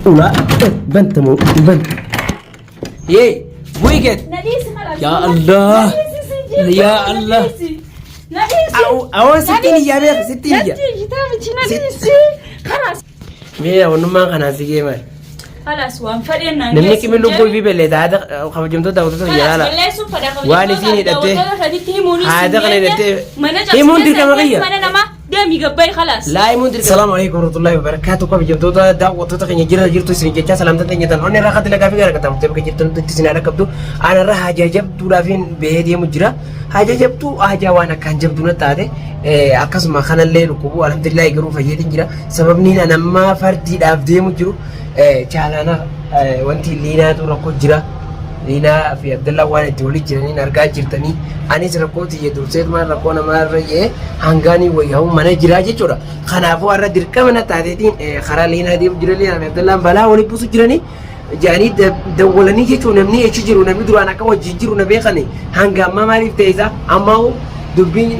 Ulaa bantamoo banta. Yee wicket. Yaa Allah. Yaa Allah. Awwan sittiin iyyaa beeku sittiin iyya. Mee wannummaan kanaan si gee maali? Kalaas waan fedheen naan Namni geessu kimi lubbuu hin fi belleessa haada kabajamtoota daawwattoota Kalaas yaala. balleessuun fedha Waan isiin hidhattee haada kana hidhattee himuun dirqama kiyya. Mana namaa deemi gabbayi kalaas. Laa himuun dirqama. Salaamu alaikum warahmatullahi wabarakatuh. Kabajamtoota daawwattoota keenya jira jirtu isin jechaa salaamtan teenya tan onni irraa katti lagaa fi gara qaxxaamurtee bakka jirtan itti isin haadha qabdu. Ana irra haajaa jabduudhaaf hin bahee deemu jira. Haajaa jabduu haajaa waan akkaan jabduu na taate akkasuma kanallee dhukkubu alhamdulillah garuu fayyeetiin jira. Sababni an amma fardiidhaaf deemu jiru chaalaana wanti liinaatu rakkoo jira. Liinaa fi Abdallaa waan itti walii jiraniin argaa jirtanii anis rakkoo tiyya durseetumaan rakkoo namaa irra jee hangaanii wayyaa'u mana jiraa jechuudha. Kanaafuu har'a dirqama na taateetiin karaa liinaa deemu jira liinaa fi Abdallaan balaa walii buusu jiranii jedhanii dawwalanii jechuun namni achi jiru namni duraan akka wajjin jiru na beekani hanga ammaa maaliif ta'e isaa ammaa dubbiin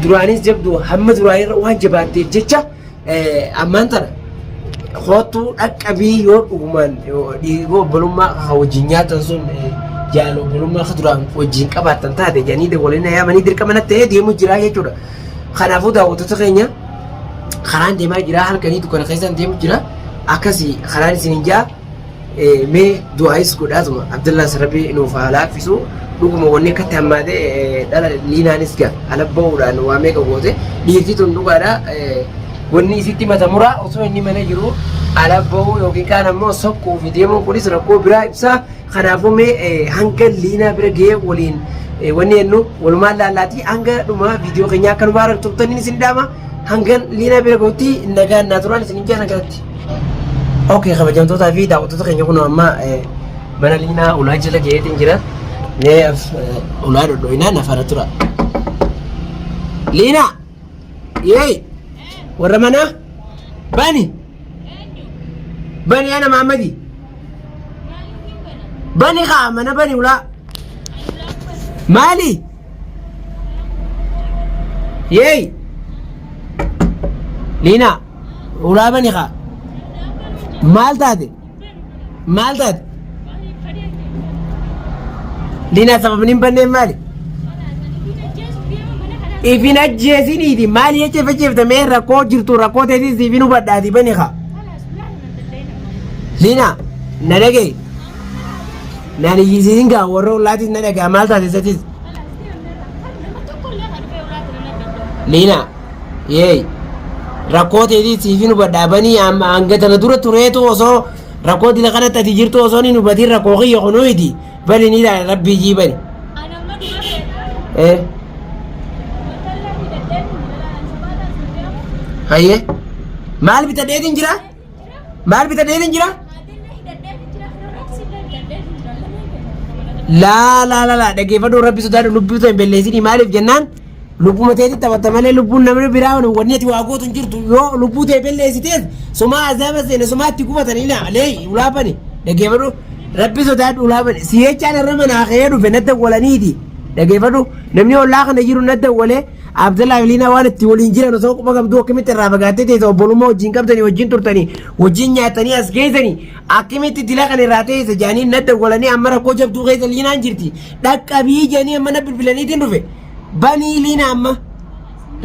duraanis jabdu hamma duraanirra waan jabaatteef jecha ammaan tana koottuu dhaqqabii yoo dhugumaan dhiiga obbolummaa ka wajjin nyaatan sun jaala obbolummaa ka duraan wajjin qabaattan taate jedhanii dawwalanii na yaamanii dirqama natti ta'ee deemu jira jechuudha. Kanaafuu daawwattoota keenya karaan deemaa jira halkanii dukkana keessaan deemu jira akkasii karaan isin hin jaa mee du'aayis godhaatuma Abdullaas rabbi nuuf haa laaffisu dhuguma wanni akkatti hammaate dhala liinaanis gaa ala ba'uudhaan waa meeqa goote dhiirti tun dhugaadha wanni isitti mata muraa osoo inni mana jiru ala ba'uu yookiin kaan ammoo sokkuu fi deemuun kunis rakkoo biraa ibsaa kanaafuu mee hanga liinaa bira ga'ee waliin wanni jennu walumaan laallaatii hanga dhuma viidiyoo keenyaa akka nu baaran turtaniin isin dhaama hanga liinaa bira ga'utti nagaan naa turaan isin jaa nagaatti. Okay, kabajamtootaa fi daawwattoota keenya kun amma mana liinaa ulaa jala ga'eetiin jira. Mee ulaa dhodhoinaa nafaana tura. Liinaa! Yeey! Warra manaa? Bani! Bani ana Mahammadi! Bani kaa mana bani ulaa. Maali? Yeey! Liinaa! Ulaa bani kaa. Maal taate? Maal taate? Liinaa sababni hin banneen maali? Ifin ajjeesiniiti maali jecha if ajjeefta mee rakkoo jirtu rakkoo teetis siif hin hubadhaati bani kaa. Liinaa na dhaga'i. Naan iyyisiisin gaa warra ollaatis na dhagaa maal taate isatis. Liinaa. Yeey. Rakkoo teetii siif hin hubadhaa banii amma hanga tana dura tureetu osoo rakkoo dila kanatti ati jirtu osoo hin hubatiin rakkoo kiyya kunuu iti bani ni ilaala rabbii jii bani. Eh. Hayyee. Maal bitadheetiin jira? Maal bitadheetiin jira? Laa laa laa laa dhaggeeffadhu rabbi sodaadhu lubbuu ta'e hin balleessinii maaliif jennaan lubbuma teetti taphatta malee lubbuun namni biraa wanni ati waa gootu hin jirtu yoo lubbuu ta'e balleessitees sumaa azaaba seene sumaa itti gubatanii naa lee ulaa bani dhaggeeffadhu rabbi sodaadhu ulaa bani si jechaan irra manaa ka'ee dhufe na dawwalaniiti dhaggeeffadhu namni ollaa kana jiru na dawwalee Abdallaa fi Liinaa waan itti waliin jiran osoo quba qabduu akkamitti irraa fagaattee teessa obbolummaa wajjin qabdanii wajjin turtanii wajjin nyaatanii as geessanii akkamitti dila kan irraa teessa jedhanii na dawwalanii amma rakkoo jabduu keessa Liinaan jirti dhaqqabii jedhanii amma na bilbilaniitiin dhufe banii Liinaa amma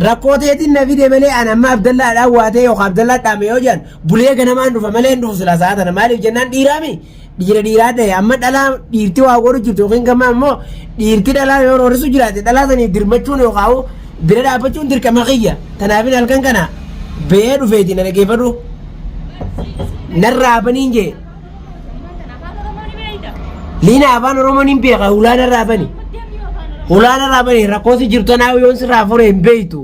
rakkoo teetiin na fide malee an amma Abdallaadhaan waa ta'e yookaan Abdallaa dhaame yoo jedhan bulee ganamaan dhufa malee hin dhufu silaa sa'a tana maaliif jennaan dhiiraami Dhiira dhiiraa ta'e amma dhalaa dhiirti waa godhu jirtu yookiin gama ammoo dhiirti dhalaa yoo roorrisu jiraate dhalaa saniif dirmachuun yookaan bira dhaabbachuun dirqama kiyya. Tanaafin halkan kana ba'ee dhufeeti na dhageeffadhu. Narraa baniin jee. Liina afaan Oromoo niin beeka hulaa narraa bani. Hulaa narraa bani rakkoo si jirtu tanaa yoon sirraa fure hin beektu.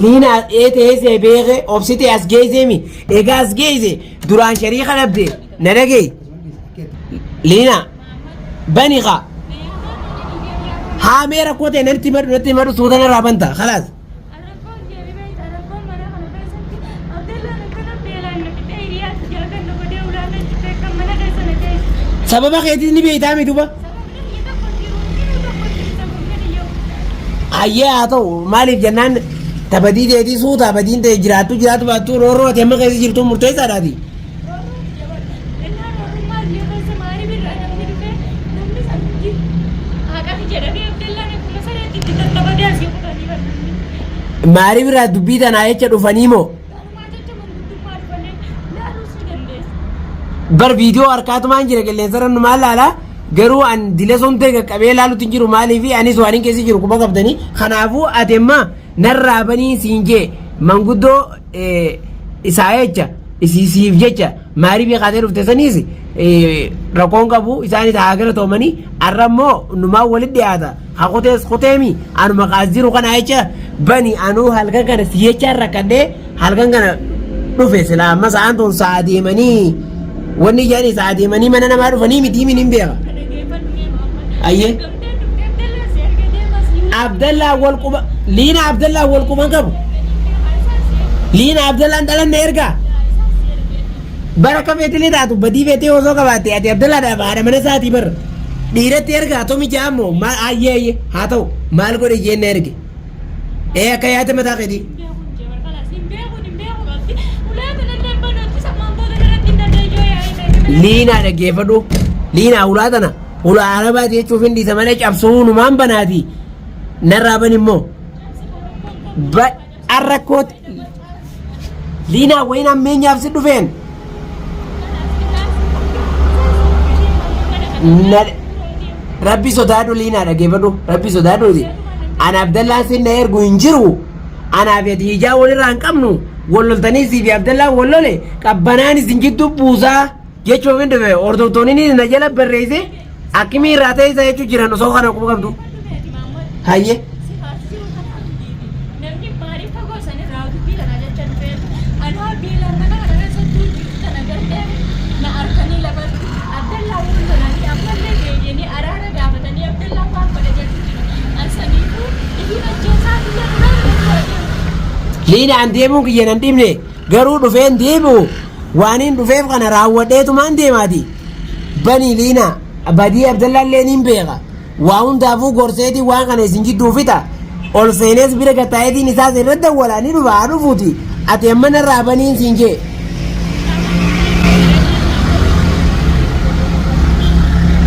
Liina eetee beeke obsitee as geesseemi egaa as geesse duraan shariika dhabde na dhagee liina bani kaa haa mee rakkoo ta'e natti madhu natti madhu suuta narraa banta kalaas. Sababa keetis ni beektaa mi duba? Hayyee haa ta'u maaliif jennaan Tabadii teetii suutaa badiin ta'e jiraattu jiraatu baattu roorroo ati amma keessa jirtu murteessaadhaati. Maarii biraa dubbii tanaa jecha dhufanii moo? Bar viidiyoo harkaatumaan jira qilleensarra numaan laala garuu an dila son ta'e qaqqabee laalutti hin jiru maaliif anis waan hin keessa jiru quba qabdanii kanaafuu ati amma narraa banii siin jee manguddoo isaa jecha isii siif jecha maarii beekaatee dhufte saniis rakkoon qabu isaanis haa galatoomanii arra immoo numaan walitti dhiyaata haa kutees kuteemi anuma kaas jiru kana jecha bani anuu halkan kana si jechaan rakkadhee halkan kana dhufe silaa amma sa'aan tun sa'a deemanii wanni jedhanii sa'a deemanii mana namaa dhufanii miti min hin beeka. Ayyee. Abdallaa wal quba Liina Abdallaa wal quban qabu. Liina Abdallaan dhalanne ergaa. Bara akka feetillee taatu badii feetee osoo qabaatte ati Abdallaadhaaf haadha mana isaatii bar. Dhiiratti ergaa tomi jaamoo maal ayyee ayyee haa ta'u maal godhe jeen na erge. Ee akka yaada mataa keetii. Liinaa dhaggeeffadhu. Liinaa hulaa tana hulaa arabaati jechuuf hin dhiisa malee cabsuu numaan banaati. Narraa bani immoo. Arrakkooti. Liinaa wayin ammeenyaaf si dhufeen. Rabbi sodaadhu Liinaa dhaggeeffadhu. Rabbi sodaadhuuti. Ana Abdallaan sin na ergu hin jiru. Anaaf ati ijaa walirraa hin qabnu. Wal loltanii sii fi Abdallaan wal lole qabbanaan isin jidduu buusaa jechuuf hin dhufe. Hordoftoonni na jala barreesse akkimii irraa ta'e isa jechuu jiran osoo kana quba qabdu. Hayyee. Namni maaliif fagoo sanirraa dubbii kana jecha dhufee anaa beelaan mana kana keessatti jiru kana gartee na arkanii lafatti Abdallaa wal lolanii ammallee deebi'anii araara gaafatanii Abdallaa waan fedhe jechuu jira. An saniifuu ifiin ajjeesaa biyya biraa deemu. Liina an deemuun kiyya nan dhibne garuu dhufeen deebi'u waaniin dhufeef kana raawwadheetumaan deemaati. Bani Liina badii Abdallaa illee niin beeka. Waa hundaafuu gorseetiin waan kana isin jidduu fixa. Ol seenees bira gattaa'eetiin isaas irra dawwala ni dhufa haa dhufuuti. Ati amma narraa baniin siin jee.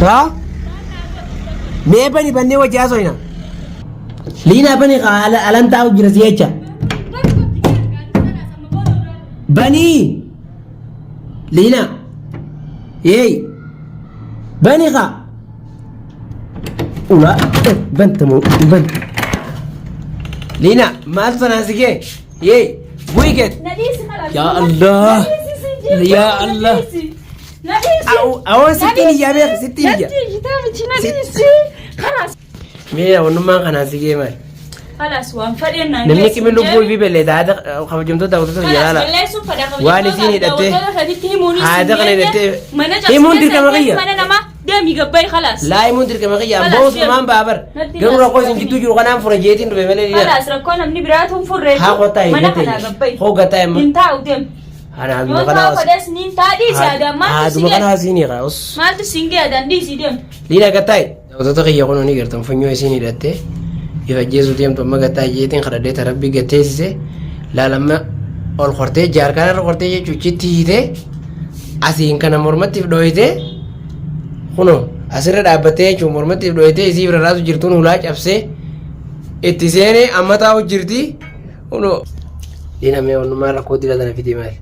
Haa? Mee bani bannee wajji haasofna. Liinaa bani alan taa'u jira si jecha. Banii! Liinaa! Yeey! Bani kaa! Ulaa banta moo hin bantu. Liina maaltu tanaan si gee? Yee bu'i keet. Yaa Allah. Yaa Allah. Awoo sittiin iyyaa beek sittiin iyya. Mee wannummaan kanaan si gee maali? Kalaas waan fedheen naan Namni geessu kimi lubbuu hin ifii belleessa haada kabajamtoota daawwattoota biyya Kalaas laala. balleessuun fedha Waan isiin hidhattee daawwattoota saditti himuunis haada kana hin hidhattee mana himuun dirqama kiyya. mana namaa deemi gabbayi kalaas. Laa himuun dirqama kiyya Kalaas ammoo deemi. usumaan ba'a bar. Natti Garuu naas rakkoo isin fudhatini. jidduu jiru kanaan fura jeetiin dhufe malee dhiira. Kalaas rakkoo namni biraatu hin furreetu Haa kottaa hin mana gattee kanaa gabbayi. Hoo gattaa himma. Hin taa'u deemi. Ana haaduma Yoo kanaa taa'u fedhes niin taa dhiisi adaan maaltu si haaduma gee kanaa siin hiikaa os. maaltu siin gee adaan dhiisi deemi. Liina gattaa'e. Daawwattoota kiyya kunoo ni gartan funyoo isiin hidhattee if ajjeesuu deemtu amma gattaa jeetiin kadhadhee ta rabbii gatteessise laalamma ol kortee jaarkaan irra kortee jechuun chitti hiitee asiin kana mormatti if dhooyitee kunoo asirra dhaabbattee jechuun mormatti if dhooyitee isii bira raatu jirtuun hulaa cabsee itti seenee amma taa'u jirti kunoo. Liina mee onnummaa rakkoo dila tana fidee maali?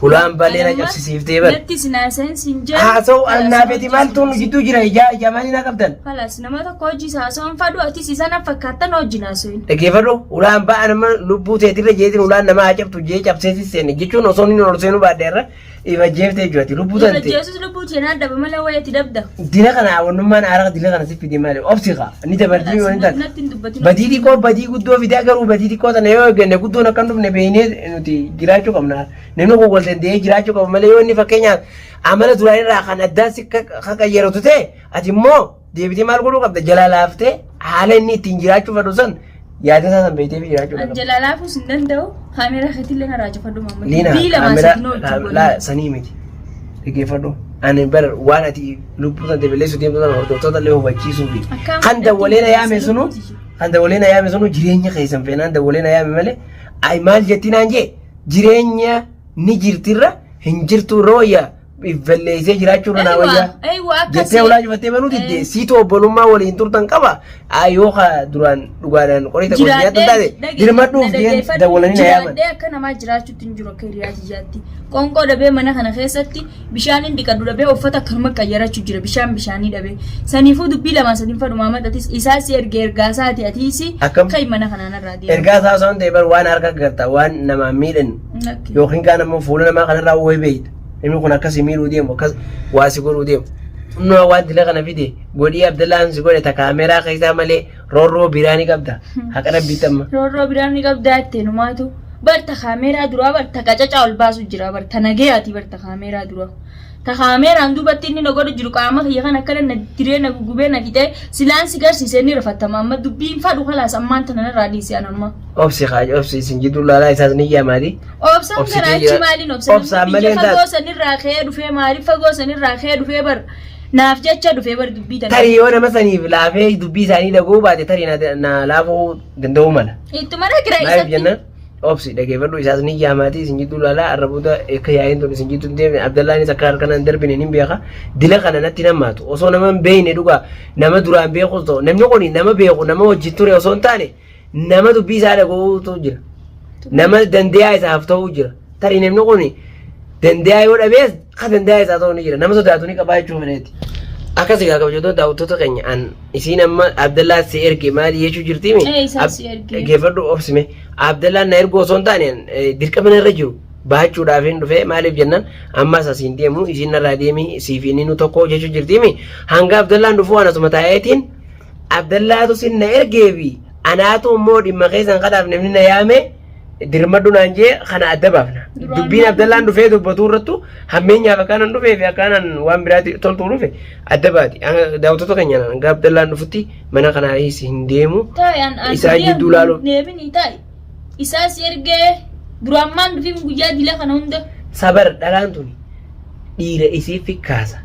Hulaan balee na cabsisiiftee bar. Natti sin haasa'in sin jedhu. Haasa'u annaa feti maaltu nu jidduu jira ijaa ijaa maalii na qabdan. Kalas nama tokko hojii isaa haasa'uun fadhu atis isa na fakkaattan hojii haasa'in. Dhaggeeffadhu ulaan ba'an amma lubbuu teetirra jeetiin ulaan nama haa cabtu jee cabsee sisseene jechuun osoo inni ol seenuu baadhe irra ifa jeeftee jirti lubbuu tante. Jeesus lubbuu teenaa daba malee wayii ati dabda. Dila kana wannummaan aara dila kana si fide maali obsi kaa ni dabartii yoo ni taate. Natti hin dubbatin. Badii xiqqoo badii guddoo fidaa garuu badii xiqqoo tana yoo eegganne guddoon akka hin dhufne beeknee nuti jiraachuu qabna. Namni kun wal danda'ee jiraachuu qaba malee yoo inni fakkeenyaaf amala duraan irraa kan addaa si qayyaratu ta'e ati immoo deebitee maal godhuu qabda jalaa laaftee haala inni ittiin jiraachuu fedhu san yaada isaa san beektee fi jiraachuu An qabda. jalaa laafuus hin danda'u. Kaameeraa keetillee na raajeffadhu maamma. Liina Bii lamaa sadii noo kaameraa laa sanii miti dhaggeeffadhu. Ani bar waan ati lubbuu tante balleessuu deemtu sana hordoftoota illee hubachiisuu fi Akkam kan dawwalee na yaame sunu lubbuu tiyya. Kan dawalee na yaame sunu jireenya keessan feenaan dawalee na yaame malee ay maal jetti naan jee jireenya ni jirtirra hin jirtu irra wayyaa balleessee jiraachuu irra naa wayyaa. Eeywa akkasii. Jettee ulaa cufattee banuu didde siitu obbolummaa waliin turtan qaba. Yoo ka duraan dhugaadhaan qorii tokko nyaata taate dirmadhuuf jeen dawwalanii na yaaman. Jiraadhee akka namaa jiraachuutti hin jiru akka hiriyaa kiyyaatti. Qoonqoo dhabee mana kana keessatti bishaan hin dhiqadhu dhabee uffata akkanuma qayyarachuu jira bishaan bishaanii dhabee. Saniifuu dubbii lamaa sadiin fadhumaa maxatis isaa si erge ergaa isaati atiisi Akkam? kai mana kanaan irraa deema. Ergaa isaa osoo hin ta'e bar waan harka garta waan namaa miidhan Lakki. yookiin kaan ammoo fuula namaa kanarraa wayii beeyta. Namni kun akkasii miidhuu deemu akkas waa si godhuu deemu. Innoo waan dila kana fide godhii Abdallaan si godhe ta kaameraa keessaa malee roorroo biraa ni qabda. Haqa rabbiitti amma. Roorroo biraan ni qabdaa itti numaatu. Barta kaameeraa duraa barta qacacaa ol baasu jira barta nageeyaati barta kaameeraa duraa. Ta kaameeraan duubatti inni na godhu jiru qaama kiyya kan akkana na diree na gugubee na fixee silaan si garsiisee ni rafattama amma dubbiin fadhu kalaas ammaan tana narraa dhiisi an amma. Obsi haa obsi isin jidduu laalaa isaas ni yaamaati. Obsaan Obsitee karaa achi jira- maaliin obsa? Obsaan Namni malee biyya hin fagoo taatu. sanirraa ka'ee dhufee maaliif fagoo sanirraa ka'ee dhufee bar naaf jecha dhufee bar dubbii tana. Tarii yoo nama saniif laafee dubbii isaanii dhaga'uu baate tarii na laafuu danda'uu mala. Ittuma dhagira Maaliif isatti. jennaan obsi dhageeffadhu isaas ni yaamaati isin jidduu laalaa arra booda akka yaa'iin tun isin jidduu hin deemne Abdallaanis akka harka nan darbine ni beeka dila kana natti nammaatu osoo nama hin beekne dhugaa nama duraan beekus ta'u namni kun nama beeku nama wajjin ture osoo hin taane nama dubbii isaa dhaga'uutu jira. Nama dandeeyaa isaaf ta'uu jira. Tarii namni kun dandeeyaa yoo dhabees ka dandeeyaa isaa ta'uu ni jira. Nama sodaatu ni qabaa jechuu fedheeti. Akkas egaa kabajatoota daawwattoota keenya an isiin amma Abdallaa si erge maali jechuu jirtiimi? Ee, isaan si erge. Geeffadhu obsime. Abdallaan na erguu osoo hin taane dirqama narra jiru baachuudhaaf hin dhufe maaliif jennaan ammas asiin deemu isiin narraa deemi siif inni nu tokko jechuu jirtiimi hanga Abdallaan dhufuu an asuma taa'eetiin Abdallaatu sin na ergeefi anaatu immoo dhimma keessan kanaaf namni na yaame dirmadhu naan jee kana adda baafna. Duraan Dubbiin maal Abdallaan dhufee dubbatuu irrattu hammeenyaaf akkanan dhufee fi akkanan waan biraatti toltuu dhufe adda baati. Daawwattoota keenya hanga Abdallaan dhufutti mana kanaayis hin deemu. Taa'e an an Isaan jidduu laalu. Deebini taa'e. Isaa si ergee duraan maan dhufin guyyaa dila kana hunda. Sabar dhalaan tuni dhiira isii fikkaasa.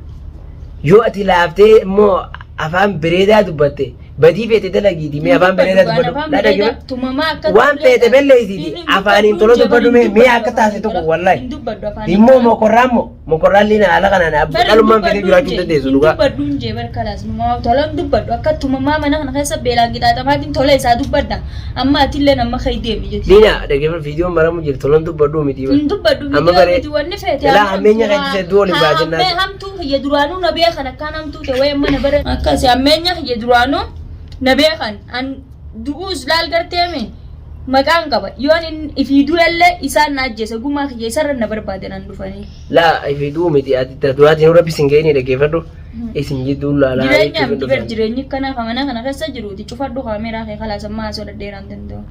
Yoo ati laaftee immoo afaan bareedaa dubbatte badii feete dalagiiti mee afaan bareedaa dubbadhu. Dha dhaggeeffadhu. Tumamaa akka Waan feete belleessiti afaaniin tola dubbadhu mee mee akka taase tokko wallahi. Hin dubbadhu afaaniin. Immoo mokorraan moo mokorraan liina haala kanaan dhalummaan feetee jiraachuu hin dandeessu dhugaa. Dubbadhu hin jee barkalaas numaa tolan dubbadhu akka tumamaa mana kana keessa beelaan qixaaxamaatiin tola isaa dubbadha. Amma atillee nama kai deemi jechuudha. Liina dhaggeeffadhu viidiyoon maramu jira tolan dubbadhu miti. Hin dubbadhu Amma viidiyoo baree- miti wanni feete. Ilaa hammeenya kan itti hedduu waliin baajannaa. Hammee hamtuu kiyya duraanuu na beekan akkaan hamtuu ta'e wayii amma na bare. Akkasi hammeenya kiyya duraanuu na beekan an du'uus laal garteemi maqaan qaba yoon inni ifii du'ellee isaan na ajjeese gumaa kiyya isarra na barbaadan an dhufanii. Laa ifii du'u miti ati duraatiin rabbi sin ga'ini dhaggeeffadhu isin jidduu laalaa Jireenya jechuuf hin miti bar dhufan. jireenyi akkanaa ka mana kana keessa jiruuti cufadhu kaameeraa kee kalaas ammaa asoo dhadheeraan danda'u.